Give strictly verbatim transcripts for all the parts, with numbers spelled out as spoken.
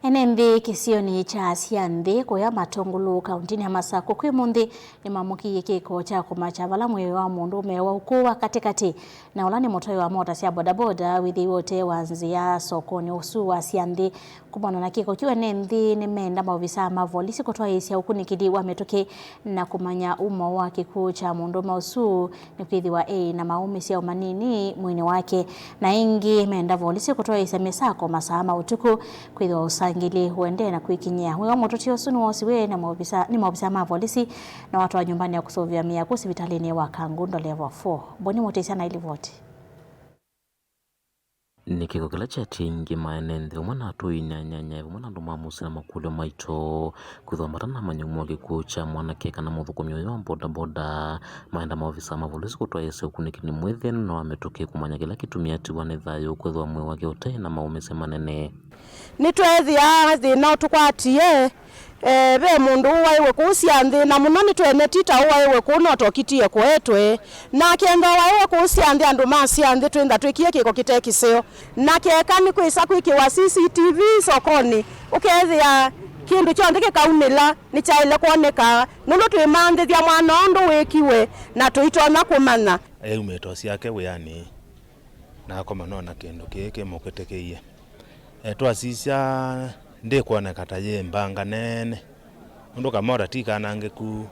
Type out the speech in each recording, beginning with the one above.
Ene nthĩ kĩsionĩ kya Sya Nthĩ kũya Matũngũlũ kaũntĩnĩ ya Masakũ kwĩ mũnthĩ nĩmamũkĩie kĩko kya kũmakya vala mwĩĩ wa mũndũũme wa ũkũũ wa katĩkatĩ na ũla nĩ mũtwaĩ wa mota sya bodaboda wĩthĩiwe ũtee wa nzĩa sokonĩ ũsu wa Sya Nthĩ. Kumana na kĩko kĩu, ene nthĩ nĩmeenda maovisaa ma volisi kũtwaĩĩsya ũkunĩkĩli wa mĩtũkĩ na kũmanya umo wa kĩkw'ũ kya mũndũũme ũsu, nĩkwĩthĩwa e na maũmĩsya o manini mwĩĩnĩ wake. Na ĩngĩ, meenda volisi kũtwaĩĩsya mĩsako masaa ma ũtukũ, kwĩthĩwa ũsangĩli ũendee na kwĩkinyĩa. Mwĩĩ wa mũtũti ũsu nĩwoosiwe na maovisa, nĩ maovisa ma volisi na watwawa nyũmbanĩ ya kũsũvĩa mĩako sivitalĩnĩ wa Kangundo Level four. Boni Mũtĩsya na ilivoti. Nĩ kĩko kĩla kyatie aingĩ ma ene nthĩ vamwe na atũi na anyanyae vamwe na andũ ma mũsyĩ na makũlyo maito kwĩthĩwa matanamanya umo wa kĩkw'ũ kya mwanake kana mũthũkũmi ũyũ wa bodaboda. Maenda maovisa ma volisi kũtwaĩĩsya ũkunĩkĩli mwĩthĩe nũndũ wa mĩtũkĩ kũmanya kĩla kĩtumi atiwa nĩ thayũ kwĩthĩwa mwĩĩ wake ũtaĩ na maũmĩsya manene. Nĩtweethĩa thĩna ũtũkwatie, eh, ve mũndũ ũwaĩwe kũu Sya Nthĩ, na mũno nĩ twene ti ta ũwaĩwe kũu, no tokitie kũetwe. Na kenda ũwaĩwe kũu Sya Nthĩ, andũ ma Sya Nthĩ twĩntha twĩkie kĩko kĩte kĩseo. Na keka nĩ kwĩsa kwĩkĩwa C C T V sokonĩ, ũkethĩa kĩndũ kyonthe kĩkaunĩla nĩkyaĩle kwoneka, nũndũ twĩmanthĩthya mwana ũndũ wĩkiwe na tũitonya kũmanya. Eumĩte o syake wĩanĩ, na akoma nona kĩndũ kĩĩ kĩmũkĩtĩkĩie. E, twasisya ndĩkwoneka ta yĩ mbanga nene, nũndũ kamota ti kanangĩku,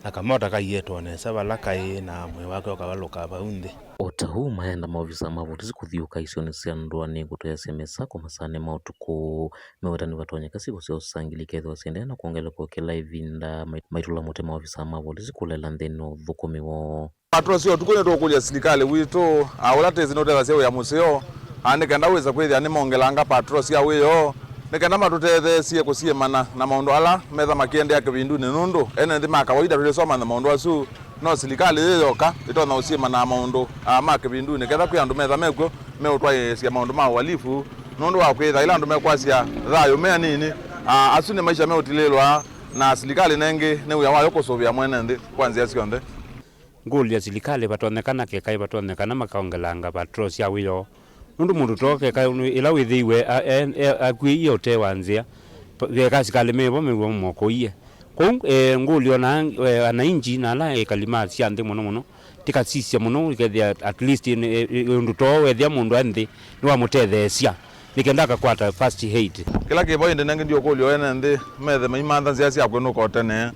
na kamota kaiĩtwe nesa vala kaĩ, na mwĩĩ wake ũkavalũka vau nthĩ. O ta ũu, maenda maovisa ma volisi kũthiũũka isionĩ sya ndũanĩ kũtwaĩĩsya mĩsako masaanĩ ma ũtukũ. Meweta nĩvatonyeka syĩko sya ũsangĩli ikethĩwa syĩendee na kwongeleka o kĩla ĩvinda, mai-, maitũla mũtĩ maovisa ma volisi kũlela nthĩnĩ wa ũthũkũmi woo. Patrol sya ũtukũ nĩtũkũlya silikalĩ witũ, a, ũla tĩsĩ nũtethasya wĩa mũseo, a, nĩ kenda wĩsa kwĩthĩa nĩmongelanga patrol sya wĩoo, nĩ kenda matũtetheesye kũsyĩmana na maũndũ ala metha makĩendeea kĩvindunĩ, nũndũ ene nthĩ ma kawaida tũlĩsoma na maũndũ asu, no silikalĩ yĩ yoka ĩtonya ũsyĩmana na maũndũ, a, ma kĩvindunĩ, ketha kwĩ andũ metha mekw'o meũtwaĩĩsya maũndũ ma ũhalifu, nũndũ wa kwĩtha ĩla andũ mekwasya thayũ me anini, a, asu nĩ maisha meũtilĩlwa, na silikalĩ nengĩ nĩ wĩa wayo kũsũvĩa mwene nthĩ kwa nzĩa syonthe. Ngũlya silikalĩ vatonyekana, kekaĩ vatonyekana makaongelanga patrol sya wĩoo, nũndũ mũndũ too kekaĩ ĩla wĩthĩiwe a-, e-, e-, akuĩie ũtee wa nzĩa, pa-, keka asikalĩ mevo mew'a mamokũie. Kwoou, e, ngũlya ona, e, anainji na ala ekali ma Sya Nthĩ mũno mũno, tĩkasisye mũno, ĩkethĩa at least nĩ, e, e, ũndũ too wethĩa mũndũ e nthĩ nĩwamũtetheesya nĩ kenda akakwata first aid. Kĩla kĩ vo ĩndĩ nengĩ ndiũkũlyo ene nthĩ methe maimantha nzĩa sya kwĩnũka o tene,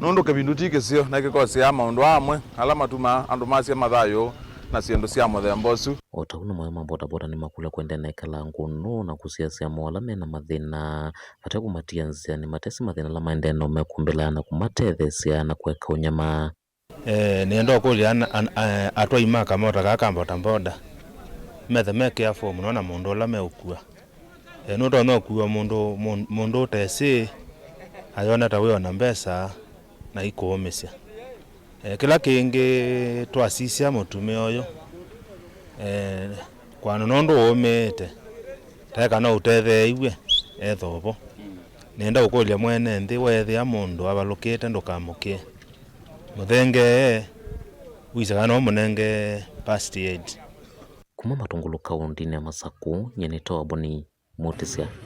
nũndũ kĩvindu ti kĩseo na kĩkoseaa maũndũ amwe ala matumaa andũ masya mathayũ na syĩndũ sya mũthemba ũsu. O ta ũu, namo ma bodaboda nĩmakũlya kũendeea na ĩkalaa ngũnũ na kũsiasya mo ala me na mathĩna vate kũmatia nzĩanĩ matesĩ mathĩna ala maendee nao mekũmbĩlaa na kũmatetheesya na kũeka ũnyama. Eh, nĩenda ũkũlya an-, an-, eh, atwai ma kamota kaa ka bodaboda methe me careful mũno na mũndũ ũla meũkua. Eh, nũtonya ũkua mũndũ, mũn-, mũndũ ũtesĩ ayona ta wĩona mbesa na ikũũmĩsya. Eh, kĩla kĩngĩ twasisya mũtumĩa ũyũ, eh, kwano nũndũ ũũmĩĩte, tae kana ũtetheeiw'e ethovo. Nĩenda ũkũlya mwene nthĩ, weethĩa mũndũ avalũkĩte ndũkamũkĩe. Mũthengee, wĩsĩ kana ũmũnenge first aid. Kuma Matũngũlũ kaũntĩnĩ ya Masakũ, nyie nĩ Toboni Mũtĩsya.